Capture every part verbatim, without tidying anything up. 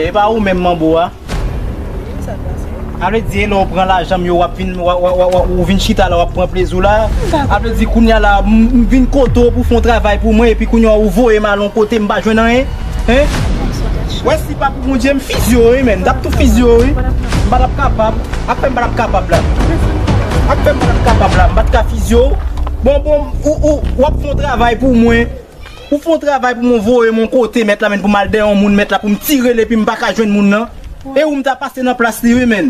E pa ou menm manbo a? Sa k pase? A vle di, lè w pran lajan m yo, w ap vin, w, w, w, w, ou vin chita la, w ap pran plezi w la. A vle di, kounye a la, m, m vin kote w pou fè yon travay pou mwen, epi kounye a ou voye m al yon kote, m pa jwenn anyen. Hein? Wè, si pa pou Bondye, m fizye w, wi, menn. M t ap tou fizye w, wi. M pa t ap kapab. Ak fè m pa t ap kapab la. Ak fè m pa t ap kapab la. M pa t ka fizye w. Bon, bon, ou, ou, w ap fè yon travay pou mwen. Ou fè yon travay pou mwen, voye m yon kote, mèt la, menn, pou m al dèyè yon moun, mèt la, pou m tire l epi m pa ka jwenn moun nan. E ou m ta pase nan plas li, wi, menn.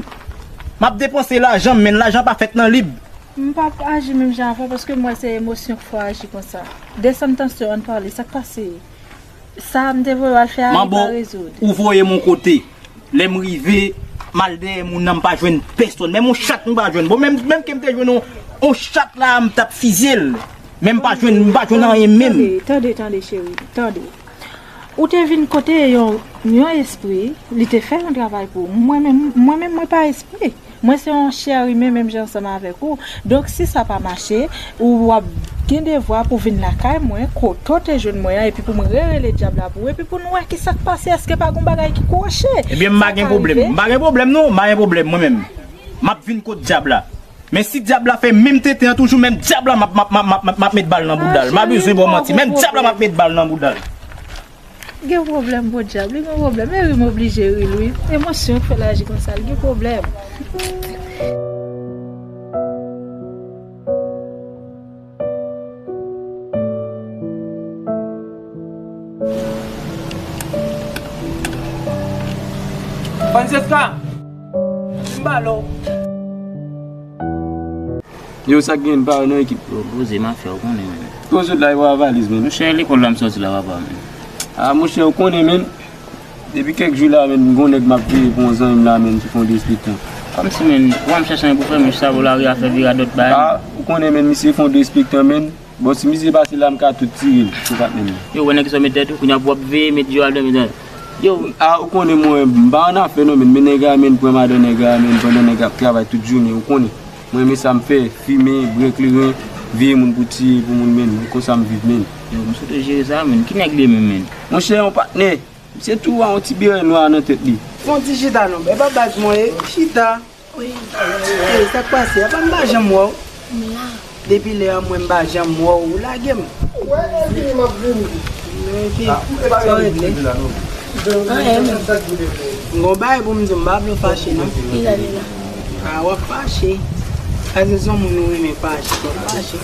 M ap depanse lajan m, menn, lajan pa fèt nan lib. M p ap aji menm jan avè w, paske m wè se emosyon k fè w aji konsa. Desann tansyon an, ann pale, sa k pase? Sa m te voye w al fè a, li pa rezoud. Manbo, ou voye m yon kote. Lè m rive, m al dèyè moun nan, m pa jwenn pèsonn. Menm yon chat, m pa jwenn. Bon, menm, menm ke m te jwenn yon, yon chat la, m t ap fizye l. Men m pa jwenn, m pa jwenn anyen menm. Tande, tande, tande, cheri, tande. Ou te vin kote yon, yon espri, li te fè yon travay pou ou. Mwen menm, mwen menm, mwen pa espri. Mwen se yon chè imen menm jan ansanm avèk ou. Donk, si sa pa mache, ou w ap gen devwa pou vin lakay mwen, kote w te jwenn mwen an, epi pou m rerele dyab la pou ou, epi pou n wè ki sa k pase, èske pa gen bagay ki kwoche? Ebyen, m pa gen pwoblèm. M pa gen pwoblèm, non. M pa gen pwoblèm, mwen menm. M ap vin kot dyab la. Men si dyab la fè menm tenten an, toujou menm dyab la, m ap, m ap, m ap, m ap, m ap met bal nan bouda l. M pa bezwen ba w manti. Menm dyab la, m ap met bal nan bouda l. Gen pwoblèm, podyab, li gen pwoblèm. E ri m oblije ri l, wi. Emosyon k fè l aji konsa, li gen pwoblèm. Francesca! Vin ba lò. Yo, sa k gen, pa nan ekip? Yo, poze m ap fè, ou konnen, men. Kote w sot la, e pa valiz, men. Monchè, lekòl la m sòti la, papa, men. A, monchè, ou konnen, men. Depi kèk jou la, men, m gon nèg m ap veye pou yon zanmi m la, men, ki fè yon derespektan. Kòmsi, men, ou pa m chèche anyen pou fè, men, chita bò lari a fè viradòt bagay. A, ou konnen, men, misye fè yon derespektan, men. Bon, si misye pase la, m ka tout tire l, sou patnè m. Yo, wè nèg sa w met tèt ou, kounye a pou w ap veye, met yo al dòmi, yo. A, ou konnen, mwen, m pa annafè, non, men, men nèg a, men, pran madan nèg a, men, pandan nèg ap travay tout jounen, ou konnen. Mwen renmen sa m fè, fimen, bwè kleren, veye moun pou tiye pou moun, men, konsa m viv, men. Yo, m sot jere sa, men. Ki nèg li ye menm, men? Monchè, yon patnè. Misye tou a yon ti berè nwa nan tèt li. Fè yon ti chita non, e pa baz mwen ye, chita. Wi. Ey, sa k pase? Apa m pa janm wè w? M la. Depi lè a mwen m pa janm wè w, ou lage m. Wè, lè vini, m ap vini. Epi, sa w regle? Anyen, men. M gon bagay pou m di w, m pa vle w fache non. Ki sa li la? A, w ap fache. Paske se yon moun ou renmen fache, w ap fache.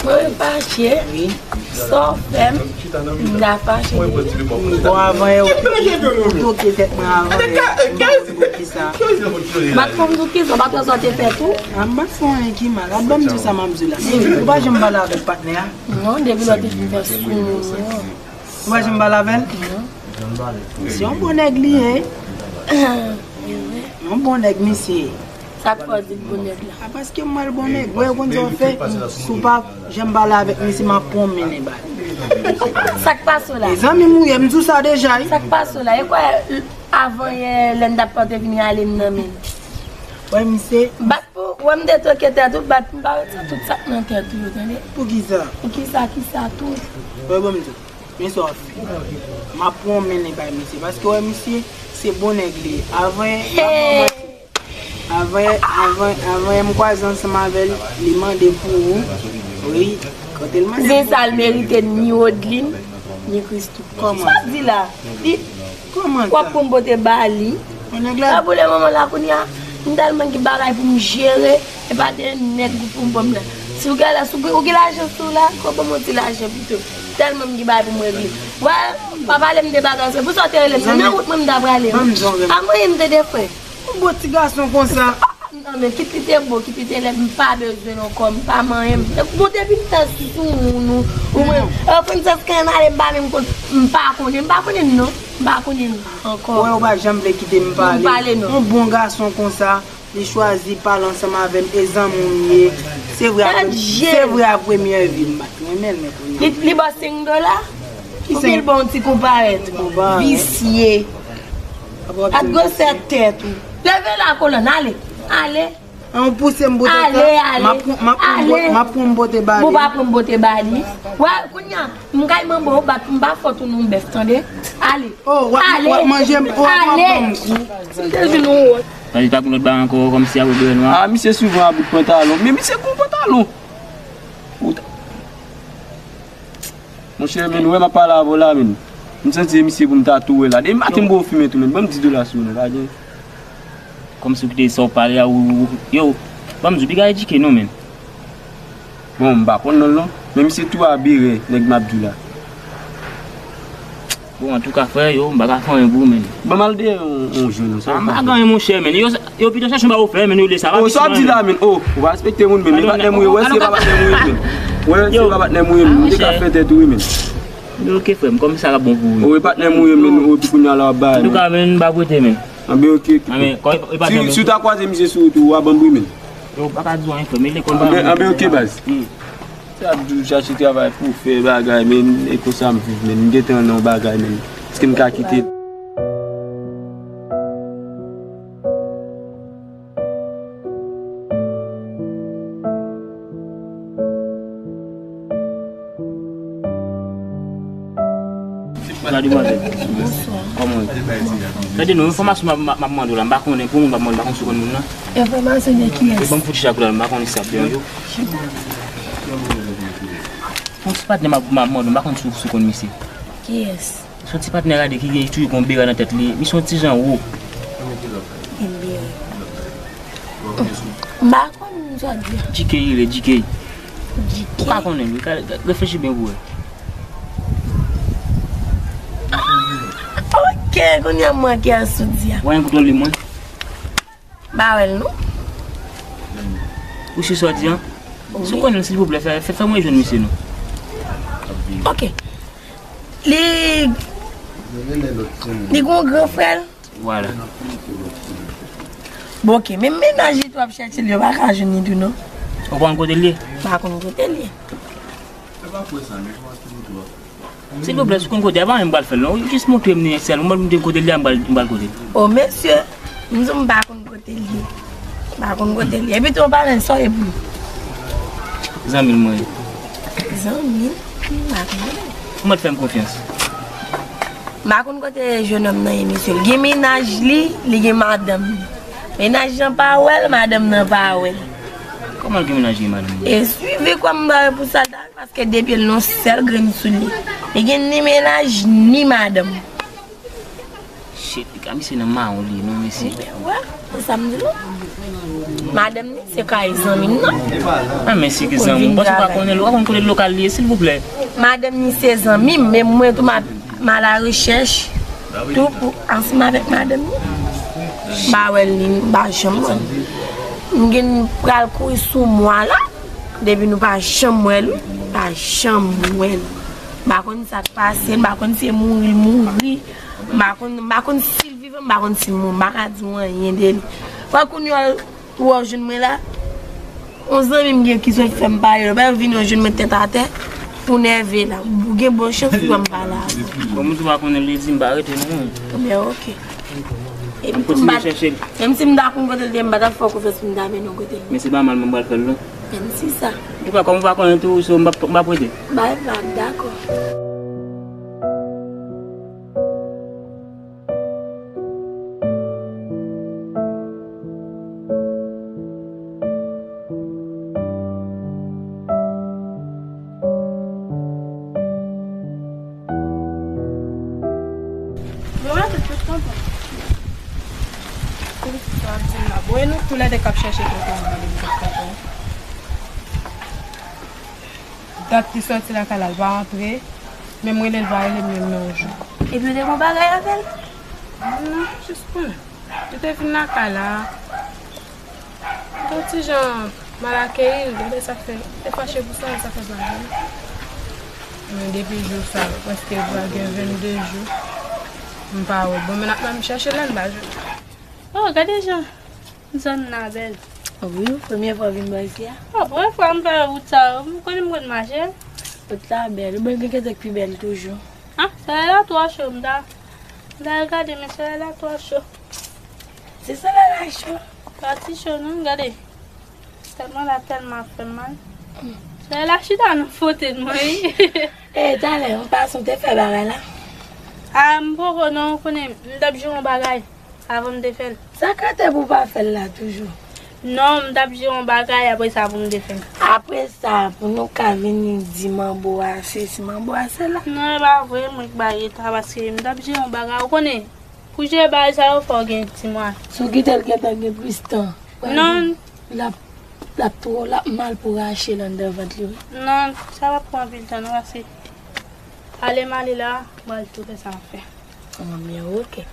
Mwen fache. Wi. Sa w fè m, m ta fache deja. Bon, avan yè ou toke tèt mwen avan yè. M pa konn pou kisa. M pa t konn pou kisa, m pa t wè sa w te fè tou. A, m pa t fè anyen ki mal. A, ban m di w sa m ap di w la. Ou pa janm pale avèk patnè a? Non, depi lè w te fin fè sou mwen. Ou pa janm pale avè l? Non. Se yon bon nèg li ye. Yon bon nèg misye ye. Sa k fè w di l bon nèg la? A, paske m wè l bon nèg. Wè, ou konn sa w fè? Si w pa janm pale avèk misye, m ap pran w mennen ba l. Sa k pase w la? E zanmi m ou ye, m di w sa deja, wi. Sa k pase w la? E kwè avan yè, lè n t ap pòte vini ale m nan men l. Wè, misye. Bat pou, wè m detoke tèt ou, bat pou m pa retire tout sa k nan tèt ou yo, tande? Poukisa? Poukisa, kisa tou? Wè, ban m di w. Men sa w ap fè. M ap pran w mennen bay misye. Paske w wè misye, se bon nèg li ye. Avan, avan, avan, avan m kwaze ansanm avè l, li mande pou ou. Wi, kote l mande pou ou. Zen sa l merite ni Rodlin, ni Christoo. Kòman sa? Sa w di la? Li, kòman sa? W ap pou m pote ba li. Bon, nèg la. A, pou le moman la, kounye a, m tèlman gen bagay pou m jere, e pa de nèg pou m ban m la. Si w gen la, si w gen, ou gen lajan sou w la, fò ban m yon ti lajan pito. Tèlman m gen bagay pou m regle. Wè, pa pale m de bagay sa. Pou sa w te rele m? Se nan wout mwen m ta prale. Ban m di w. A, mwen, m te de frè. Yon bon ti gason konsa. Non, men kit li te bo, kit li te lèd, m pa bezwen l ankò, m pa manyen l. Bon, depi m fè sou ou, nou, ou mwen, e, Francesca, n ale, m pa menm konn, m pa konnen, m pa konnen l non, m pa konnen l ankò. Wè, ou pa janm vle kite m pale. M pale non. Yon bon gason konsa, li chwazi pale ansanm avè m, e zanmi m ye. Se vre, a, se vre, a premyè vi m pa t renmen l, men kounye a. Li, li ba w senk dola? Oubyen l ba w yon ti konparèt? Visye. Ak gwosè tèt ou. Leve la, kolòn, ale. Ale. An, ou pouse m pou tèt la. Ale, ale. M ap pran, m ap pran m pote, m ap pran m pote ba li. Ou pa pran m pote ba li. Wè, kounye a, m kay manbo w bat, m pa fè w tounen yon bèf, tande? Ale. Oh, w ap, w ap manje m, oh, w ap ban m kou. M te vin yon wòt. Sa li pa konn lòt bagay ankò, kòmsi a bout bwè nwa. Ah, misye souvan a bout pantalon. Men misye gon pantalon. Ou ta- Monchè, men, ou wè m ap pale avè w la, men. M santi se misye pou m ta tou wè la. Depi maten m ba w fimen tou, men. Ban m dis dola sou ou non, pa gen. Kòmsi w kite sa w pale a, ou, yo, ban m di w, piga edike non, men. Bon, m pa konn non l non. Men misye tou abire, nèg m ap di w la. Bon, antouka, frè, yo, m pa ka fè anyen pou ou, men. Ban m al dèyè yon, yon jèn, sa. Ah, m pa gen anyen, monchè, men. Yo, yo pito chèche yon bagay ou fè, men, yo lè sa. Oh, sa w ap di la, men. Oh, ou pa respekte moun, men. E patnè m ou ye, wè, se pa patnè m ou ye, men. Wè, se pa patnè m ou ye, men. M te ka fè tèt ou, wi, men. Men ok, frè m, kòm sa ka bon pou ou. Oh, e patnè m ou ye, men. Oh, epi kounye a la w ap bay, men. Antouka, men, m pa prete, men. Anben, ok, ok. Anben, kò, e patnè m. Si, si w ta kwaze misye sou wout ou, w a ban m ri, men. Yo, pa ka di w anyen, frè m, e lekòl pa. Anben, anben, ok, baz. Hmm. Sa ap di w chache travay pou w fè bagay, men, e konsa m viv, men. M gentan nan yon bagay, men. Èske m ka kite? Bonjou, demwazèl. Bonswa. Kòman w ye? Gade non, enfòmasyon m ap, m ap, m ap mande w la, m pa konnen pou moun, m pa konnen, m pa konn si w konn moun nan. Enfòmasyon de kiyès? E ban m fout chak la, m pa konnen si sa ap deranje w. Yon ti patnè m ap, m ap mande w, m pa konn si w, si w konn misye. Kiyès? Se yon ti patnè rade ki gen toujou gon bera nan tèt li. Misye yon ti jan wo. Ebyen. M pa konn sa w di a. G K li rele, G K. G K. Ou pa konnen l, wi. Ka, ka, reflechi byen pou wè. Ah, ok, kounye a m wè kiyès ou di a. Ou wè yon kout li mwen? M pa wè l non. Ou si sa w di a? Wi. Si w konnen l, silvouplè, fè, fè, fè mwen jwenn misye non. Ok. Li, li gon gran frè l. Vwala. Bon, ok, men mennaj li tou ap chèche l, yo pa ka jwenn li tou non. Ou pa konn kote l ye? M pa konn kote l ye. Silvouplè, si w konn kote a, pa mwen m pral fè l non. Jis montre m li sèl. Ou montre m kote l ye, m pral, m pral kote l. Oh, mesye, m di w m pa konn kote l ye. M pa konn kote l ye. Epi tou, an palan, sa w ye pou li? Zanmi l mwen ye. Zanmi l? M pa konn kote l. Ou mèt fè m konfyans. M pa konn kote jennonm nan ye, mesye. Li gen mennaj li, li gen madanm li. Mennaj lan pa wè l, madanm nan pa wè l. Kòman l gen mennaj, li gen madanm li? E swivi kwè m ba yo pou sa l ta fè, paske depi l nan sèl grenn soulye. Li gen ni mennaj, ni madanm. Shit, li ka misye nan mawon li ye non, mesye. Wè, se sa m di nou. Madanm ni se kay zanmi m nan. Ah, men si ki zanmi w, paske w pa konnen l, ou pa konn kote lokal li ye, silvouplè. Madanm ni se zanmi m, men mwen tou m ap, m a la rechèch tou pou ansanm avèk madanm ni. M pa wè l, m pa janm wè l. M gen pral kouri sou mwa la, depi nou pa janm wè l, wi, pa janm wè l. M pa konn sa k pase l, m pa konn si se mouri l mouri. M pa konn, m pa konn si l vivan, m pa konn si l mò, m pa ka di w anyen de li. Fò kounye a ou wè w jwenn mwen la, yon zanmi m gen ki sot fè m pale, lè w pa vini w jwenn mwen tèt atè, pou nève la. Ou gen bon chans ou wè m pale avè w. Bon, moun tou pa konnen li di m pa rete non. Men ok. Epi tou m pa, menm si m ta konn kote l te ye, m pa t ap fè w konfyans pou m ta mennen w kote l. Men se pa mal, mwen m pral fè l non. Menm si sa. Antouka, kòm ou pa konnen tou, so m p ap, m p ap rete. Bay vag, dakò. Yo mete tout tonton. Tout sa ap di m la. Bon, e nou toulède k ap chèche tonton an, mande m tonton. Dat li sòti lakay la, l pa antre. Menm rele l pa rele m menm nan yon jou. Epi w te gon bagay avè l? Non, jis konnen. Li te vin lakay la. Li te yon ti jan mal akeyi, li te sa fè, li te fache pou sa, sa fè bagay. Men depi jou sa, prèske va gen vennde jou, m pa wè l. Bon, men n ap menm chèche l, n pa jwenn. Oh, gade jan zòn nan bèl. Wi, premye fwa w vin bò isi a? Oh, premye fwa m fè wout sa, ou konnen m konn mache. Wout la bèl, ou bèl gen kèk pi bèl toujou. Ah, solèy la twò cho, m ta, m ta al gade, men solèy la twò cho. Se solèy la cho. Pa ti cho non, gade. Tèt mwen la tèlman ap fè m mal. Se la chita nan fote mwen wi. E talè, yon fason te fè bagay la. A, m poko non, ou konnen, m t ap jere yon bagay avan m te fè l. Sa ka te pou w pa fè l la toujou? Non, m t ap jere yon bagay, apre sa pou m te fè l. Apre sa, pou nou ka vini di manbo a sesi, manbo a sela. Non, e pa vre, mwen k bay eta, paske m t ap jere yon bagay, ou konnen, pou jere bagay sa yo, fò w gen ti mwa. Si w kite l gentan gen plis tan. Non. L ap, l ap twò, l ap mal pou rache l anndan vant li, wi. Non, sa p ap pran anpil tan, non, paske ale m ale la, m pral tou fè sa m ap fè. Anben, oke.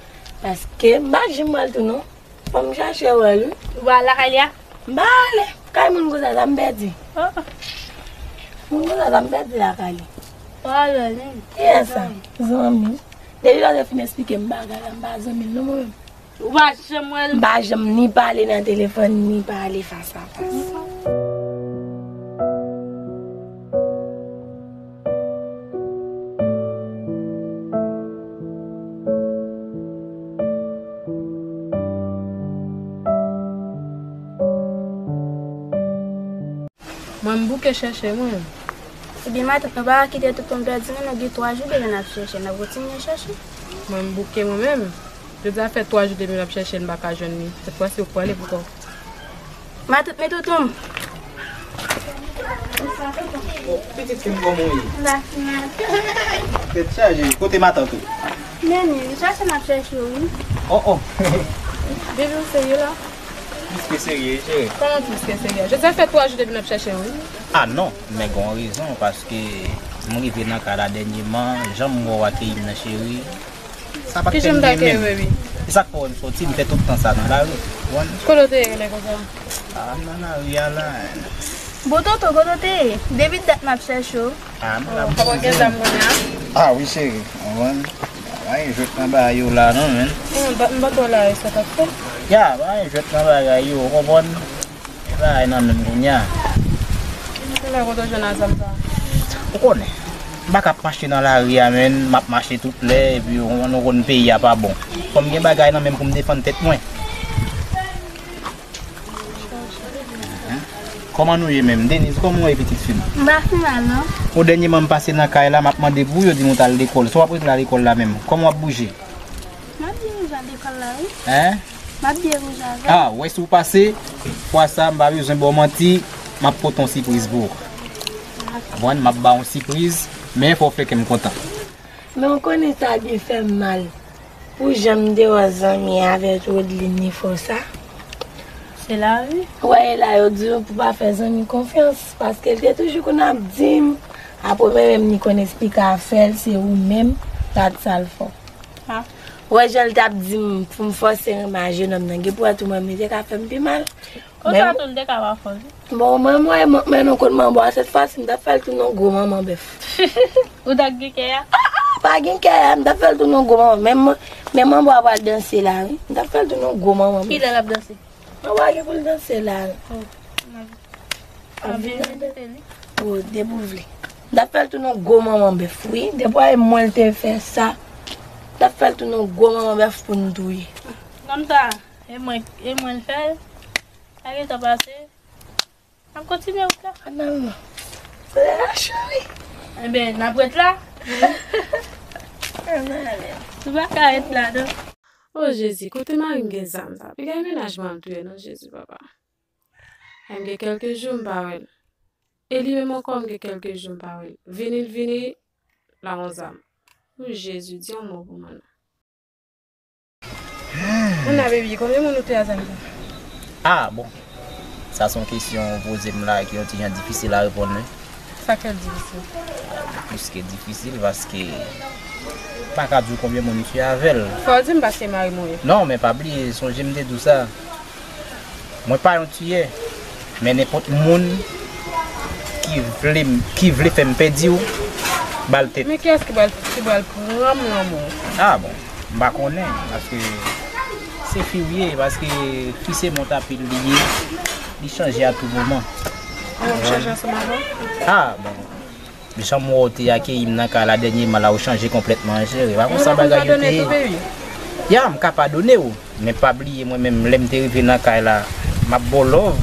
Paske m pa janm pral tou, non. Fò m chache wè l, wi. Ou pa lakay li a? M pa ale. Kay moun konsa, sa m pèdi. Oh. Moun konsa, sa m pèdi lakay li. Ou pa wè l, non? Kiyès sa? Zanmi. Depi lè w te fin esplike m bagay la, m pa zanmi l, non, mwen menm. Ou pa janm wè l? M pa janm ni pale nan telefòn, ni pale fas a fas. Mwen, m bouke chèche mwen. Ebyen, matant, nou pa ka kite toutoun pèdi, non, nou gen twa jou demen n ap chèche, n ap kontinye chèche. Mwen, m bouke mwen menm. Jodi a fè twa jou demen n ap chèche, n pa ka jwenn li. Sèt fwa, se ou k prale pou kò w. Matant, men toutoun m. Oh, pitit fi m, kòman w ye? M pa pi mal. Tèt chaje, kote matant ou? Men li, m chèche, m ap chèche w, wi. Oh, oh. Bebe, w serye la? Plis ke serye, cheri. Kòman plis ke serye? Jodi a fè twa jou depi n ap chèche w, wi. Ah non, men gen yon rezon, paske m rive nan kay la dènyèman, jan m wè w akeyi m nan, cheri. Sa pa t fè m byen menm. Kijan m t akeyi w, baby? E sa k fè w soti, m fè tout tan sa nan lari, ou konprann? Kote w te ye rele konsa? Ah, m nan lari a la. Bon, tonton, kote w te ye? Depi dat m ap chèche w. Ah, m la. Oh, papa gen zam kounye a? Ah, wi, cheri, ou konprann? Pa gen jwèt nan bagay yo la, non, menn. Hmm, bat m bat w la, e sa k ap fèt? Ya, pa gen jwèt nan bagay yo, ou konprann? E bagay nan menm kounye a. Kounye a kote w jwenn a zam sa? Ou konnen, m pa ka ap mache nan lari a, menn, m ap mache tout lè, epi ou konn, ou konn peyi a pa bon. Fò m gen bagay nan menm pou m defann tèt mwen. Kòman nou ye menm? Denise, kòman w ye, pitit fi m? M pa pi mal, non. Bon, dènyèman m pase nan kay la, m ap mande pou ou, yo di m ou t al lekòl. Sa w ap regle a lekòl la menm? Kòman w ap bouje? M ap byen bouje al lekòl la, wi. Hein? M ap byen bouje avè l. Ah, wè si w pase, fwa sa, m pa bezwen ba w manti, m ap pote yon sipriz pou ou. Bon, m ap ba w yon sipriz, men fò w fè kè m kontan. Men w konnen sa byen fè m mal. Pou jan m te wè zanmi avèk Rodeline ni fò sa. Se lavi. Wè, e la yo di w pou pa fè zanmi konfyans, paske l te toujou konn ap di m, apre mwen menm ni konn esplike afè l, se ou menm, gad sa l fè w. Ah. Wè, jan l t ap di m pou m fòse renmen a jenòm nan, gen pou wè tou mwen, men te ka fè m pi mal. Konsa tou, l te ka pa fò tou. Bon, mwen, mwen, mwen, mwen, non, kot manman, sèt fwa si m t ap fè l tou non gwo manman bèf. Ou t ap gen kè a? Ah, ah, pa gen kè a, m t ap fè l tou non gwo manman. Men, men manman pral danse la, wi. M t ap fè l tou non gwo manman bèf. Kilè l ap danse? Manman gen pou l danse la, wi. Oh, m ap, m ap vin invite li. Oh, depi w vle. M t ap fè l tou non gwo manman bèf, wi. Depi w wè mwen l te fè sa, m t ap fè l tou non gwo manman bèf pou n touye. Kòmsa, e mwen, e mwen l fè l. Sa gentan pase. N ap kontinye wout la. Ann al non. Kote la, cheri? Enben, n ap ret la. Ann ale. Nou pa ka ret la, non. O Jezi, kote mari m gen zam sa? Piga e mennaj mwen ap touye non, Jezi, papa. M gen kèlke jou m pa wè l. E li menm ankò, m gen kèlke jou m pa wè l. Vini l vini, l a yon zam. O Jezi, di yon mo pou mwen non. Moun nan, baby, konbyen moun ou touye a zam sa? Ah, bon. Sa se yon kesyon ou poze m la ki yon ti jan difisil a reponn, wi. Sa k fè l difisil? Ah, plis ke difisil, paske m pa ka di w konbyen moun m touye avè l. Fò w di m paske mari m ou ye. Non, men pa bliye, sonje m te di w sa. Mwen pa yon tiyè, men nenpòt moun ki vle m, ki vle fè m pèdi w, ba l tèt. Men kiyès ki pral, ki pral pran m lanmou? Ah bon, m pa konnen, paske se fi w ye, paske fi se mont a pil li ye, li chanje a tou moman. Ou wè m chanje ansanm avè w? Ah bon. Jan m wè w te akeyi m nan kay la dènyèman la, ou chanje konplètman, cheri. Pa konsa bagay yo te ye. Ya, m ka padone w. Men pa bliye, mwen menm, lè m te rive nan kay la, M ap ba w love,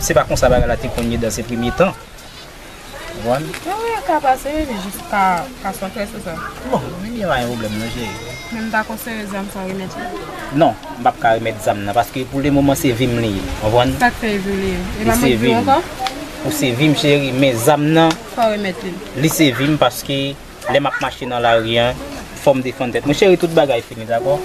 se pa konsa bagay la te konn ye nan se premye tan. Ou konprann? Wi, wi, ka pase, wi, men jis ka, ka santre sou sa. Bon, men gen pa gen pwoblèm non, cheri. Men m ta konsidere zam sa remèt li. Non, m p ap ka remèt zam nan, paske pou le moman se vi m li ye. Ou konprann? Sa k fè vi w li ye? E Li pa se mwen ki vi di w m. ankò? Ou se vi m, cheri, men zam nan, Fò remèt li. Li se vi m, paske lè m ap mache nan lari an, fò m defann tèt mwen. Cheri, tout bagay fini, dakò?